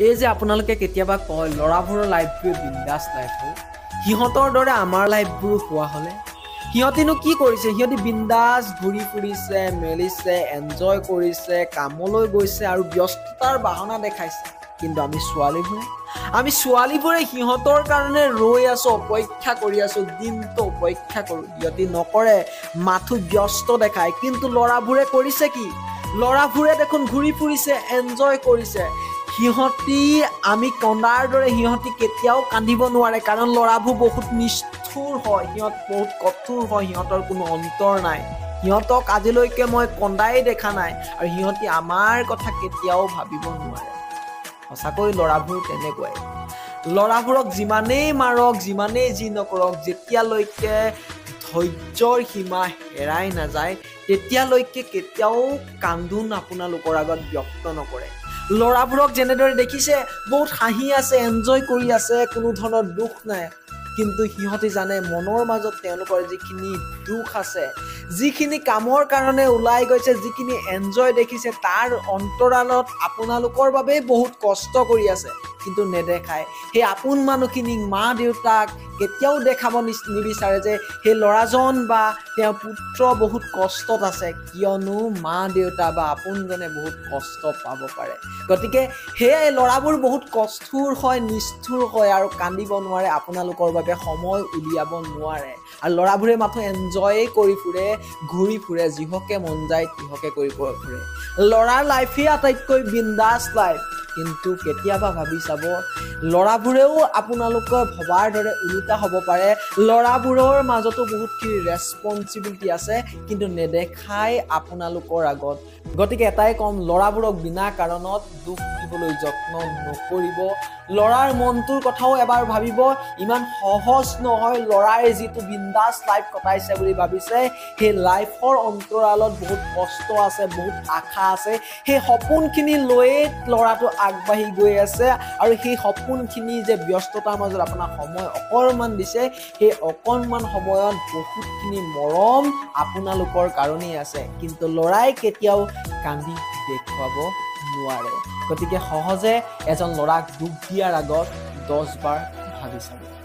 এই যে আপোনালোকে কেতিয়াবা কয় ল'ৰাবোৰৰ লাইফবোৰ বিন্দাছ লাইফ হয়, সিহঁতৰ দৰে আমাৰ লাইফবোৰো হোৱা হ'লে। সিহঁতিনো কি কৰিছে? সিহঁতি বিন্দাছ ঘূৰি ফুৰিছে, মেলিছে, এনজয় কৰিছে, কামলৈ গৈছে আৰু ব্যস্ততাৰ বাহনা দেখাইছে। কিন্তু আমি ছোৱালীবোৰে সিহঁতৰ কাৰণে ৰৈ আছোঁ, অপেক্ষা কৰি আছোঁ, দিনটো অপেক্ষা কৰোঁ। সিহঁতি নকৰে, মাথো ব্যস্ত দেখায়। কিন্তু ল'ৰাবোৰে কৰিছে কি? ল'ৰাবোৰে দেখোন ঘূৰি ফুৰিছে, এনজয় কৰিছে। সিহঁতি আমি কন্দাৰ দৰে সিহঁতি কেতিয়াও কান্দিব নোৱাৰে, কাৰণ ল'ৰাবোৰ বহুত নিষ্ঠুৰ হয়, সিহঁত বহুত কঠোৰ হয়, সিহঁতৰ কোনো অন্তৰ নাই। সিহঁতক আজিলৈকে মই কন্দাই দেখা নাই আৰু সিহঁতি আমাৰ কথা কেতিয়াও ভাবিব নোৱাৰে। সঁচাকৈ ল'ৰাবোৰ তেনেকুৱাই। ল'ৰাবোৰক যিমানেই মাৰক, যিমানেই যি নকৰক, যেতিয়ালৈকে ধৈৰ্যৰ সীমা হেৰাই নাযায়, তেতিয়ালৈকে কেতিয়াও কান্দোন আপোনালোকৰ আগত ব্যক্ত নকৰে। ল'ৰাবোৰক যেনেদৰে দেখিছে বহুত হাঁহি আছে, এনজয় কৰি আছে, কোনো ধৰণৰ দুখ নাই, কিন্তু সিহঁতি জানে মনৰ মাজত তেওঁলোকৰ যিখিনি দুখ আছে, যিখিনি কামৰ কাৰণে ওলাই গৈছে, যিখিনি এনজয় দেখিছে, তাৰ অন্তৰালত আপোনালোকৰ বাবেই বহুত কষ্ট কৰি আছে, কিন্তু নেদেখায়। সেই আপোন মানুহখিনিক, মা দেউতাক কেতিয়াও দেখাব নিবিচাৰে যে সেই ল'ৰাজন বা তেওঁৰ পুত্ৰ বহুত কষ্টত আছে, কিয়নো মা দেউতা বা আপোনজনে বহুত কষ্ট পাব পাৰে। গতিকে সেয়াই, ল'ৰাবোৰ বহুত কঠোৰ হয়, নিষ্ঠুৰ হয় আৰু কান্দিব নোৱাৰে, আপোনালোকৰ বাবে সময় উলিয়াব নোৱাৰে। আৰু ল'ৰাবোৰে মাথো এনজয়ে কৰি ফুৰে, ঘূৰি ফুৰে, যিহকে মন যায় তিহকে কৰি ফুৰে। ল'ৰাৰ লাইফেই আটাইতকৈ বিন্দাছ লাইফ। কিন্তু কেতিয়াবা ভাবি চাব, ল'ৰাবোৰেও আপোনালোকে ভবাৰ দৰে ওলোটা হ'ব পাৰে। ল'ৰাবোৰৰ মাজতো বহুতখিনি ৰেচপনচিবিলিটি আছে, কিন্তু নেদেখাই আপোনালোকৰ আগত। গতিকে এটাই ক'ম, ল'ৰাবোৰক বিনা কাৰণত দুখ দিবলৈ যত্ন নকৰিব। ল'ৰাৰ মনটোৰ কথাও এবাৰ ভাবিব। ইমান সহজ নহয়। ল'ৰাই যিটো বিন্দাছ লাইফ কটাইছে বুলি ভাবিছে, সেই লাইফৰ অন্তৰালত বহুত কষ্ট আছে, বহুত আশা আছে। সেই সপোনখিনি লৈয়ে ল'ৰাটো আগবাঢ়ি গৈ আছে আৰু সেই সপোনখিনি যে ব্যস্ততাৰ মাজত আপোনাক সময় অকণমান দিছে, সেই অকণমান সময়ত বহুতখিনি মৰম আপোনালোকৰ কাৰণেই আছে। কিন্তু ল'ৰাই কেতিয়াও কান্দি দেখুৱাব নোৱাৰে। গতিকে সহজে এজন ল'ৰাক দুখ দিয়াৰ আগত 10 বাৰ ভাবি চাব।